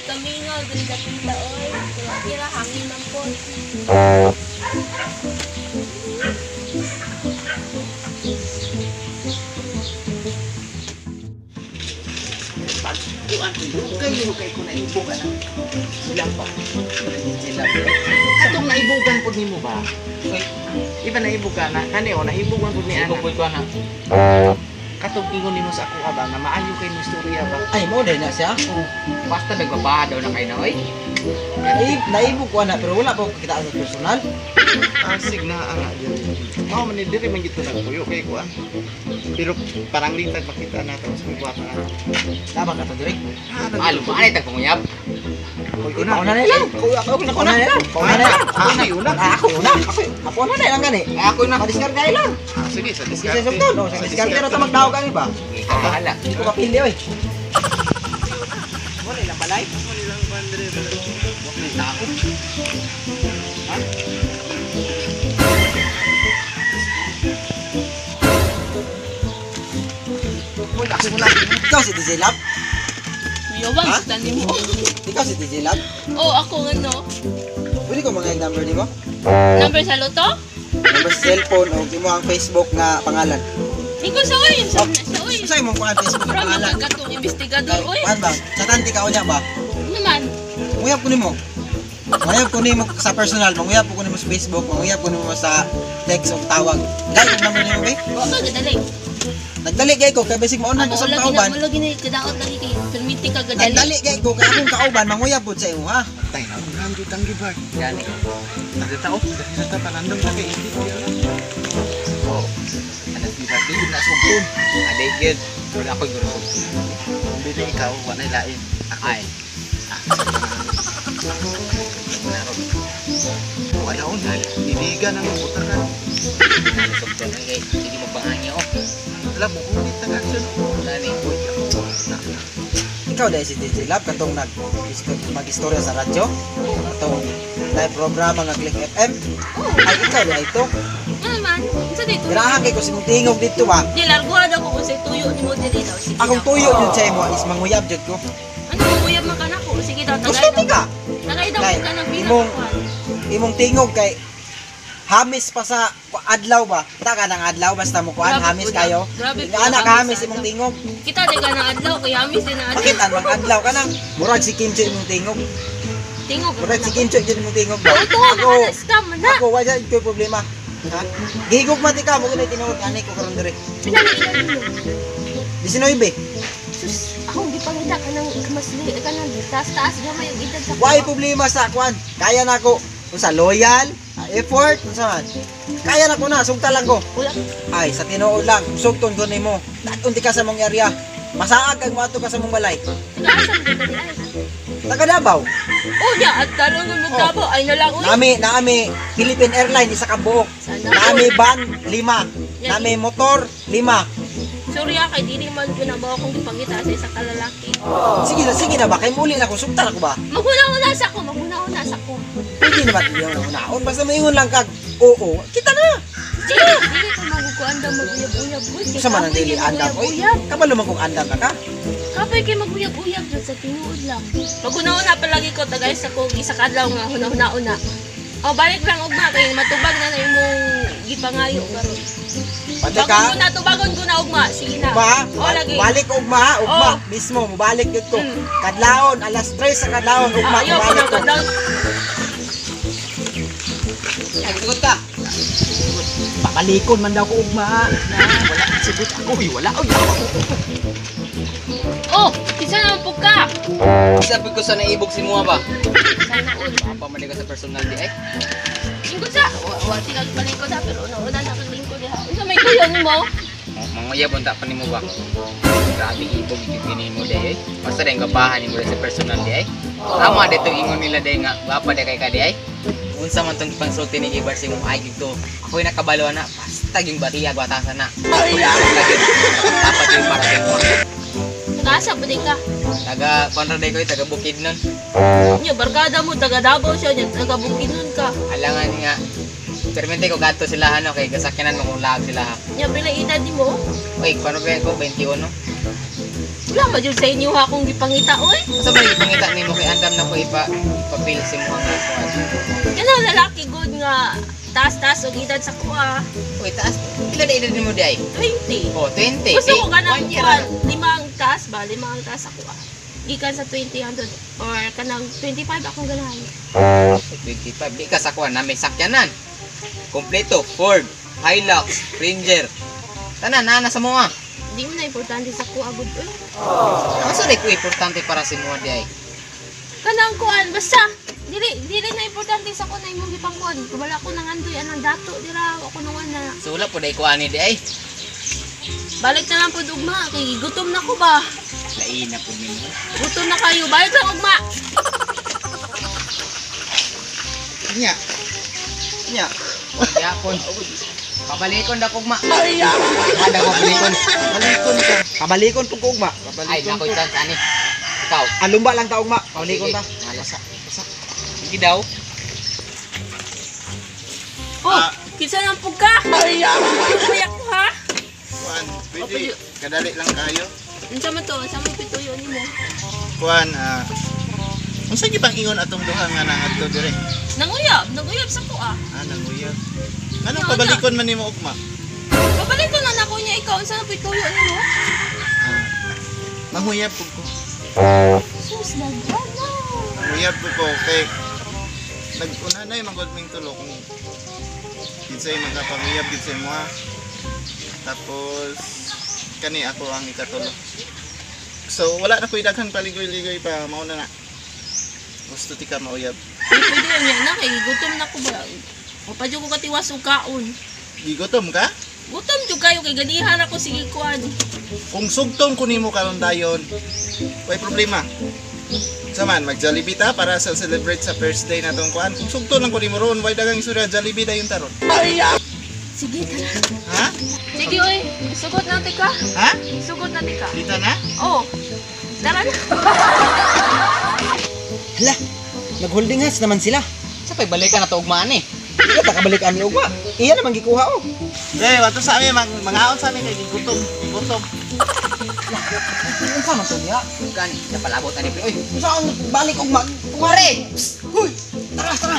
Kamingaw diri dapita oy. Pero kira hangin man po. Kuan ko kay kay ko naibugan ang sila pa. Sila. Katong naibugan pud nimo ba? Uy. Iba naibugan na kani o naibugan pud ni ana. Ibog ko na. Katong ingon nimo sa ako ba nga maayo kay mo istorya ba? Ay, mo na siya. Basta nagbabaha daw na kayo na, oy. Naibog ko na, pero wala pa ko kita sa personal. Asig na ara dyan. Mao man ni diri man gito nagpuyo kay kuan. Pero parang litag makita nato sa gwapa na. Tama ka to, Direk. Malo ba? Ano itag panguyab? Uy, Una na lang. Ako na na lang. Ako na lang. Ako una. Ako una. Ako na lang gani. Ako na. Madiskarte ay lang. Ah, sige, sa Isa diskarte. sugton, oh, sa diskarte ra ta magdaog kami ba? Ikaw bahala. Hindi ko mapili oy. Wala lang balay. Manilang bandre. Huwag may tao. Uy, ako na. Ikaw si DJ Lab? Miyobang Ha? sa mo. Ikaw si DJ Lab? Oh, ako nga no. Pwede ko mga number nimo? Number sa loto? Number sa cellphone o imo ang Facebook nga pangalan. Ikaw sa oy, sa sa oy. Sa imong kuan Facebook nga Pero pangalan. mga katong investigador oy. Kuan ba? Sa tanti ka unya ba? Ano naman? Manguyab ko nimo. Manguyab ko nimo sa personal, manguyab ko nimo sa Facebook, manguyab ko nimo sa text o tawag. Dahil yung number nimo ba? Wa ka gadali. Nagdali kay ko kay basig maunhan ko Ako sa lagi na kauban. mo lagi na kadaot lagi kay permiti ka gadali. Nagdali kay ko kay akong kauban manguyab pud sa imo ha. Tay na unahan jud ang gibag. Gani. Dito ta oh, dito ta palandong na kay hindi. Oo. Anak di ba di na sugton. Aday, good. Wala ako yung gurusog. Kung bili ikaw wa nay lain. Ako. Ay. Wala on. Diligan ang butakan. Nasugton. Ay, kay. Sige mo pangangyo. oh. Wala mo kunit na action. Wala ni. Na. Ikaw dahil si DJ Lab katong nag mag-istorya sa radyo, katong live programa nga Click FM. Ay ikaw dahil ito. Ano naman? Unsa dito? Girahan kay ko si mong tingog dito ba. Di largo daw ko kung sa tuyo nimo diri daw. Sige Akong daw. tuyo jud sa imo is manguyab jud ko. Ano manguyab man ka nako? Sige daw tagay Gusto daw. ka. Tagay daw Kay, ka ng pila ka. Imong tingog kay hamis pa sa adlaw ba? Ta ka ng adlaw basta mo kuan Grabe hamis po, kayo. grabe po, Ingana ka hamis hamis sa imong adlaw. tingog. Kita di ka na adlaw kay hamis din na adlaw. Bakit ang mag adlaw ka nang murag si Kim Chiu imong tingog. Tingog. Murag si Kim Chiu jud imong tingog ba? Auto Ako, na scam man na. ako wala jud ko'y problema. Ha? Gihigog man ti ka mo ginay tinuod ani ko karon diri. Pila na edad nimo? 19. Sus, akong gipangita ka ng masli ka ng taas-taas gamay ang edad sa Why problema sa kuan? Kaya na ko unsa loyal, effort, unsa man. Kaya na ko na, sugta lang ko. Wala. Ay, sa tinuod lang, sugton ko nimo. Unti ka sa mong area. Masaag kag moadto ka sa mong balay. Taga-asa mo dali ay. Taga Davao. Oh, nya at talong mo magtabaw ay na lang uy. Nami, nami Philippine Airlines isa ka buok. Sana. Nami van lima. Nami motor lima. Sorry ah, kay dili man ko na ba akong gipangita sa isa ka lalaki. Sige na, sige na ba kay muli na ko sugtan ako ba? Maghuna-una sa ko, maghuna-una sa ko. Pwede na ba tiyaw na unaon basta maingon lang kag oo, kita na. Dili, dili ko maguguan daw maguyab-uyab. Uy, kay Sa man ang kapoy dili kay andam oy. maguyab-uyab. Kabalo man kung andam na ka. Kapoy kay maguyab-uyab jud sa tinuod lang. Maghuna-una palagi ko tagay sa kong isa ka adlaw nga huna-huna-una. O balik lang ugma kay matubag na na imong gipangayo karon. Pati Bagon ka. ko na tubagon ko na ugma. Sige na. Ugma, O lagi. balik ugma, ugma Oh. mismo mobalik gyud ko. Mm. Kadlaon alas 3 sa kadlaon ugma Ah, ayaw ko mobalik na ko. kadlaw. Ay, sagot ka. Papalikon man daw ko ugma. Wala. Sagot ako. Uy, wala. Uy, Oh, kinsa naman po ka? Isa po ko sa naibog si Mua ba? Sana all. Apa man ka sa personal di ay. Lingkod sa, wa wa tigag palingkod ha, pero una-una na kag lingkod diha. Unsa may kuyon mo? Manguyab unta pa nimo ba? Grabe ibog gyud gini mo di ay. Basta dahil gapahan nimo sa personal di ay. Tama dito ingon nila di nga gwapa di kay ka di ay. Unsa man tong gipangsulti ni Gibar sa imong ay gito. Ako'y nakabalo na basta yung batiya gwatasan na. Ay, lagi. Dapat yung para sa imo. Taga-asa pa di ka. Taga kontra day ko taga Bukidnon. Nya barkada mo taga Davao siya, nya taga Bukidnon ka. Alangan nga permente ko gadto sila ano kay gasakyanan mo kung laag sila. Nya pila edad nimo? Uy, paano ba ko 21? Wala ba jud sa inyo ha akong gipangita oy? Asa man gipangita nimo kay andam na ko ipa ipapil sa imong nga kuan. Kanang lalaki good nga taas-taas og edad sa kuha. Uy, taas. Pila na edad nimo di ay? 20. Oh, 20. Gusto ko Eh, kanang 1 year kuan, na. limang taas ba? Limang taas sa kuha. Gikan sa 20 hangtod or kanang 25 akong ganahan. 25. Di ka sa kuan na may sakyanan. Kompleto, Ford, Hilux, Ranger. Tanan na sa mga. Di mo na importante sa kuha gud oy. Asa di ko importante para sa imo di ay? Kanang kuan basta dili dili na importante sa kuan na imong gipangkuan. Wala ko nangandoy anang dato dira ako nang na. So wala po day ko ani di ay. Balik na lang pud ugma kay gutom na ko ba. Lain na pud nimo. Gutom na kayo. Balik lang ugma. Nya. Nya. Yapon. Pabalikon da kugma. Ay, da ko balikon. Balikon ka. Kabalikon pug ko ugma. Ay, Balikon nakoy ko. chance ani. Ikaw. Alumba lang ta ugma. Kabalikon Sige. ta. Basa, basa. Sige daw. Oh, Ah. kinsa nang pug ka? Kuya ko ha. Kuan, pwede kadali lang kayo. Unsa man to? Unsa man pituyo nimo? Kuan, unsa gipang ingon atong duha nga nangadto dire? Nanguyab, nanguyab sa kuha. Ah, nanguyab. Anong Ano, pabalikon man nimo ugma? Pabalik ko na nako niya ikaw unsa man pituyo nimo? Ah, manguyab pud ko. Sus nagana. Manguyab pud ko kay nag-una na yung manggod ming tulo kung kinsay magkapanguyab gid sa imo ha. Tapos kani ako ang ikatulo. So wala na ko'y daghan paligoy-ligoy pa mao na na. Gusto ti ka mauyab. Di pwede niya na kay gutom na ko ba. O pa ko katiwas og kaon. Gigutom ka? Gutom jud kayo kay ganihan ako sige kuan. Kung sugtong ko nimo karon dayon, way problema. Saman, mag Jollibee ta para sa celebrate sa first day na tong kuan. Kung sugto lang ko nimo ron, way dagang istorya Jollibee dayon taron. Sige tara. Ha? Sige oy, sugot na tika. Ha? Sugot na tika. Dito na? Oh. Tara na. Hala, nag-holding hands naman sila. Sa pay balikan na to ugma ani. Iya ta kabalikan ni ugma. Iya naman gikuha oh. Eh, wato sa amin, mangaon sa amin kay gigutom, gigutom. Unsa man to niya? Gani, napalabot ani pre. Oy, Unsa ang balik ugma? Kuwari. Psst, Huy, tara tara.